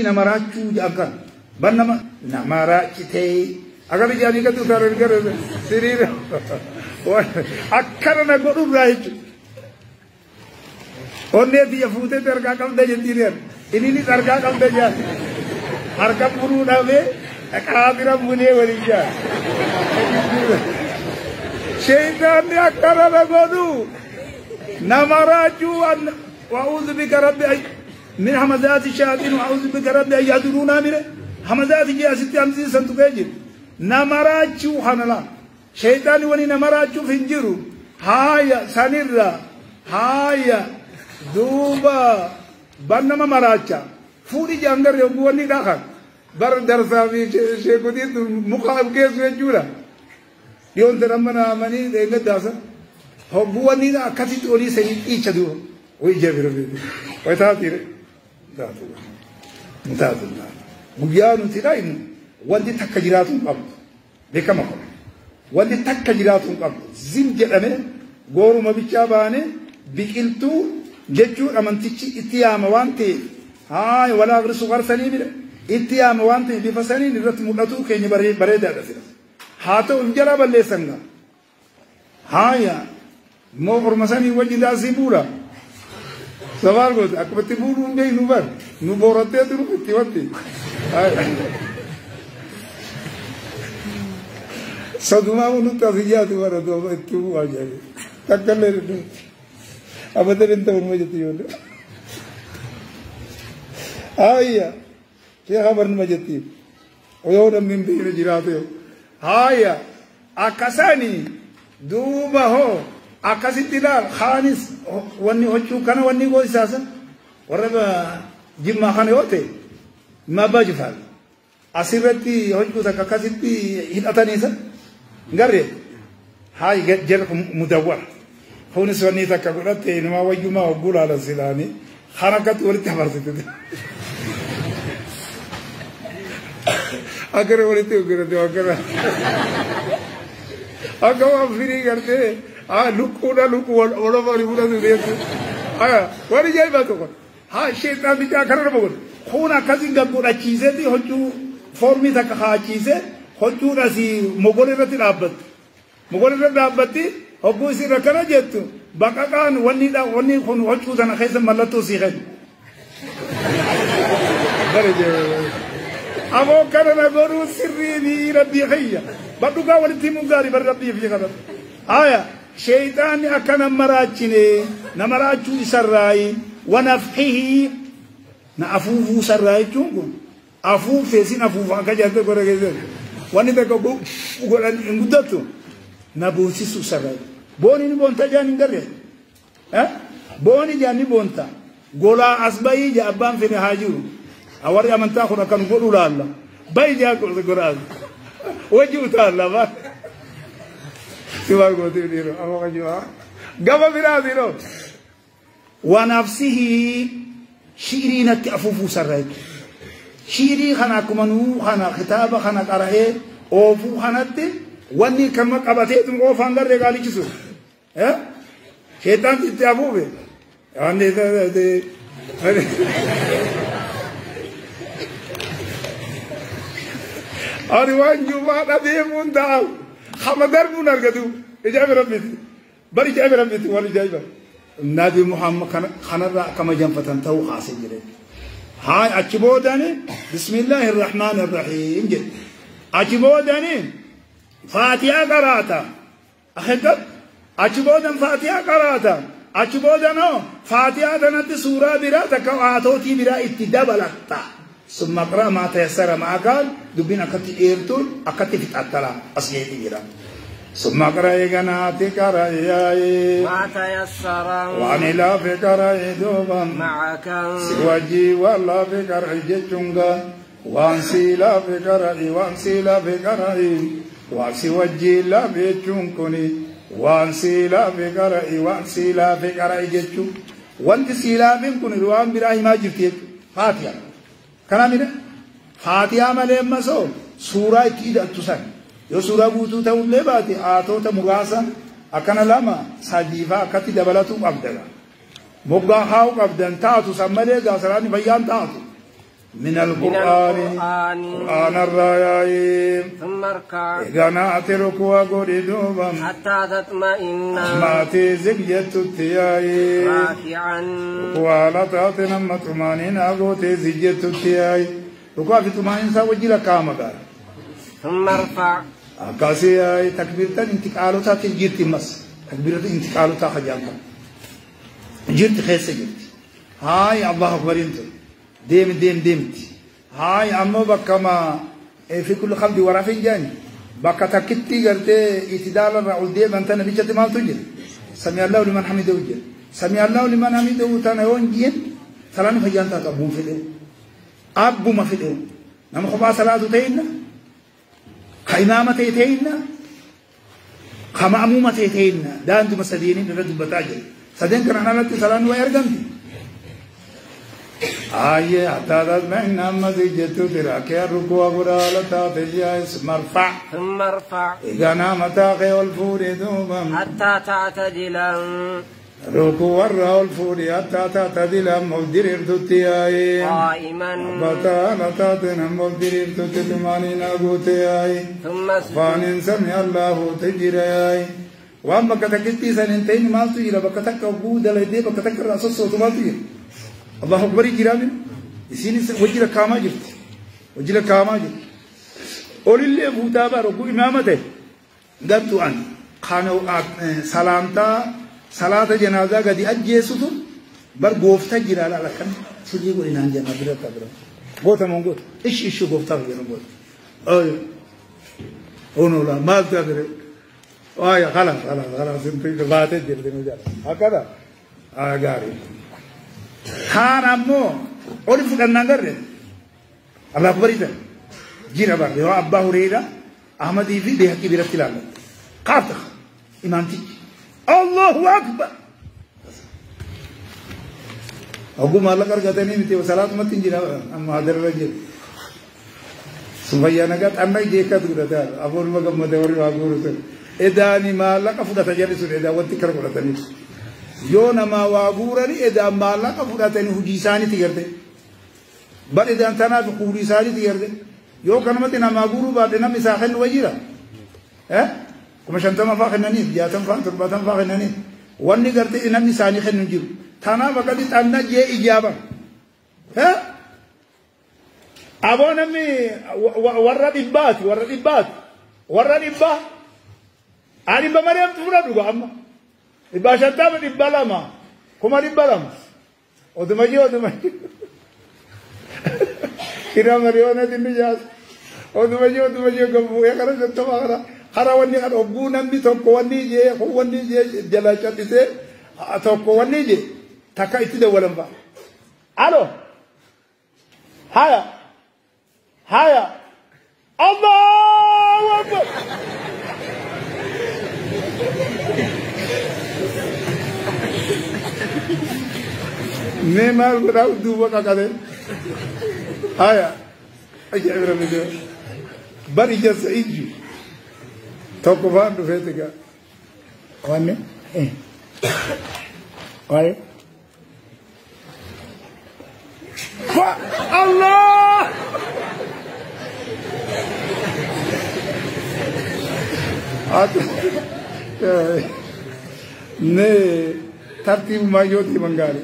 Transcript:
nama raachuu jedhan kan ban nama raachitee agar ijaanii gadi utaalan gara siriira akkana na godhurraa jechuudha. Onnee tiyya fuutee harkaa qabda jettiin inninis harkaa qabda jaan harka bunuu dhabee qaamira bunee waliin jaan. Sheeyitaanni akkana na godhu nama raachuu wa'uudhu bika rabbi من همزات الشياطين وأعوذ بك ربي أن يحضرون من همزات جاء ستي همزين سنتقيجر نمراجو خنلا شيطان وني نمراجو فنجرو هايا سنرا هايا دوبا بنما مراجا فوري جانگر يوغوني داخل بر درسا في شيخودي مقام كيس وجولا يون ترمنا امني دنگ داسا هوغوني دا كاسي تولي سني ايچدو ويجبر ويتاتير taatu guyyaa nuti dhaynu wanti takka jiraatu hin qabdu beekama kun wanti takka jiraatu hin qabdu zim jedhame gooruma bichaa baane biqiltuu jechuun amantichi itti yaama waan ta'eef haay walaa agrisu qarsanii bira itti yaama waan ta'eef bifa saniin irratti mul'atu keenya bareedaadha sila haa ta'u hin jalaa balleessan gaa haaya immoo orma sanii wajjin daasii buula. Sabar goota akkumatti buuluu hin beeknu bar nu boorattee turu itti wanti. Sadumaa nutti asiyyaatu bara duuba itti bu'aa jedhe takka illee hin abadan hin ta'u numa jetti ijoollee. Haayya sheekha bar numa jetti yoo namni hin beekne jiraate haayya akkasani duuba hoo. Akkasitti ilaal kaanis wanni hoccuu kana wanni goosisaasa warra jimmaa kana yoo ta'e mabbaa jifaal asirratti hoccuu takka akkasitti hidhataniisa garee haay jala mudawwara kunis wanni takka godhatte inuma wayyumaa hogguu laalan silaanii kan akkatti walitti hafarsite akkana walitti hoggirate akkana akka waan firii gartee. Lukkuudha lukkuu wal walii fudhatu deemtu. Wani jaa'ibaa tokko. Haa sheexaan bichaa kana nama godhu. Kun akkasiin gaggodhachiiseeti hoccuu foormii takka kaachiisee hoccuun asii mogol irratti dhaabbatti. Mogol irratti dhaabbatti hogguu isin akkana jettu baqaqaan wanni kun hoccuu sana keessa mallattoo sii kennu. Aboo kana na godhuu sirrii rabbii kiyya. Badhugaa walitti himuun gaarii bari rabbii fi kadhatu. Haaya. Sheeyitaanni akka nama raachine nama raachuu isarraayi wanafxihi na afuufuu isarraa jechuun kun afuufee sin afuufa akka jaalte godha keessatti wanni takka godhan hin guddattu na boonsisuu isarraayi. Booni ni boonta jaan hin garre booni jaan ni boonta golaa as bayii jaa abbaan fedhe haa jiru warri amantaa kun akkan godhu laalla bayi jaa godha as wajji utaalla baa. Siwaa gootii dhiiroo amma kan jiru gama biraa dhiiroo waan nafsihi shiirii natti afuufuu sarara jechuudha. Shiirii kana akkuma nuu kana kitaaba kana qara'ee oofuu kanatti wanni kan qabatee oofaan garree qaalichisu. Sheexaan itti afuufe. Wanni ani waan jumaa dhabeemuun ta'a. Hama darbuun argatu ijaabe rabbiti bari ijaabe rabbiti wal ijaabe nabi Muhammad kanarraa akkama janfatan ta'uu kaasee jire. Haa achi boodani bismillaahi irrahmaani irrahiim jedhe. Achi boodani faatihaa qaraata. Akhiddat achi boodan faatihaa qaraata. Achi boodanoo faatihaa tanatti suuraa biraa takka haatootii biraa itti dabalatta. ثم اقرأ ما تيسر معك دبين أكتي إيرتون أكتي في تأتلا أسيئتي جرا ثم اقرأ إغناتك رأيي ما تيسر وأني لا فكر دوبا معك سواجي ولا فكر جتشنغا وانسي لا فكر وانسي لا فكر واسي لا بيتشنكني وانسي لا فكر وانسي لا فكر جتشو وانت سيلا بنكني روان براهي ما جرتي فاتحة Kanaafidha faatihaa malee ammasoo suuraa itti hidhattu san yoo suuraa guutuu ta'ullee baate haatota muraasa akkana lama sadiifaa akkatti dabalatuu qabda. Moggaa haa'u qabdan taatu san malee gaasaraanni fayyaan taatu. من القرآن قرآن الرأي ثم اركع إغناء ركوع قردوبا حتى تطمئن ما تزجت التياي راكعا ركوع لتاتنا مطمئنين أغو تزجت التياي ركوع في طمأنين سوجي لكام قال ثم ارفع أكاسي تكبيرتان انتقالوتا تجيرتي مس تكبيرتان انتقالوتا خجانتا جيرتي خيسة جيرتي هاي الله أكبر انت ديم ديم ديمتي هاي أمو بكما في كل خلد ورافين جاني بكا تكتي قلت اعتدال الرعول ديم أنت نبيجة ما تجير سمع الله لمن حمده وجير سمع الله لمن حمده تنهون جين سلام فجانتا تبون في اليوم أبو ما في اليوم نم خبا صلاة تينا خيمامة تينا خمامومة تينا ده أنتم سدينين رد بتاجر سدين كان أنا لتي سلام ويرجمتي آيه حتى تطمئن مزيجت تراكي الركوع قرالة تجيس مرفع ثم ارفع إذا نامت الفور دوبا حتى تعتدل ركوع الفور حتى تعتدل مبدر تتياي قائما بطالة مبدر تتمانين أبوتياي ثم فان سمع الله تجرياي وأما كتكتي سنتين مالتو إلى بكتك أبو دلدي بكتك الرأس الصوت مالتو الله أكبر جيران يسيني وجه كاما جرت وجه كاما جرت أولي بوتا بارو إمامته قلت أن كانوا سلامتا صلاة جنازة قد أجيسوتو بر غوفتا جيرالا لكن سجي قولي نانجا نبرة تبرة غوتا من غوت إيش إيش غوفتا جيران غوت أي أونولا ما تدري آه خلاص خلاص خلاص انت باتة جرت نجار هكذا آه غاري kaan ammoo oli fudhannaan garre Allah akbar ita jira bar yeroo Abbaa Hureyra Ahmadii fi Beehaqii biratti ilaallan qaabta imaamtichi Allahu akbar oguu maallaqa argatanii miti salaatumatti hin jira amma hadarra jiru sun fayyaa nagaa xanna jeekkatu fudhata afoonuma gammade warri waa guuru sun edaani maallaqa fudhata jarri sun edaa wanti kara fudhataniif yoo nama waa guurani edaa maallaqa fudhatanii hojii isaaniitti garte bar edaan tanaaf kuulii isaaniitti garte yoo kanumatti namaa guuruu baadhe namni isaa kennu wajjira 50 faa kennaniif 60 faa 70 faa kennaniif wanni garte namni isaanii kennu hin jiru tanaaf akkatti xanna jee ijaaba aboo namni warra dhibbaati warra dhibbaati warra dhibbaa ani dhibba mareemtu fudhadhu amma 150 200 kuma 200 odumaji odumaji ira mariona dinni jaas odumaji odumaji gabu ya kara jattama kara kara wanni kan oguu namni tokko wanni jee wanni jee jala cadhise tokko wanni jee takka itti dawwalan fa'a alo haya haya Allahu akbar mee maal godhaa duuba qaqate haya ajaa'iba rabbi bar ijasa ijju tokko faan dhufeeti gaa wanne waye fa Allah ne tartiib maayyooti mangaari.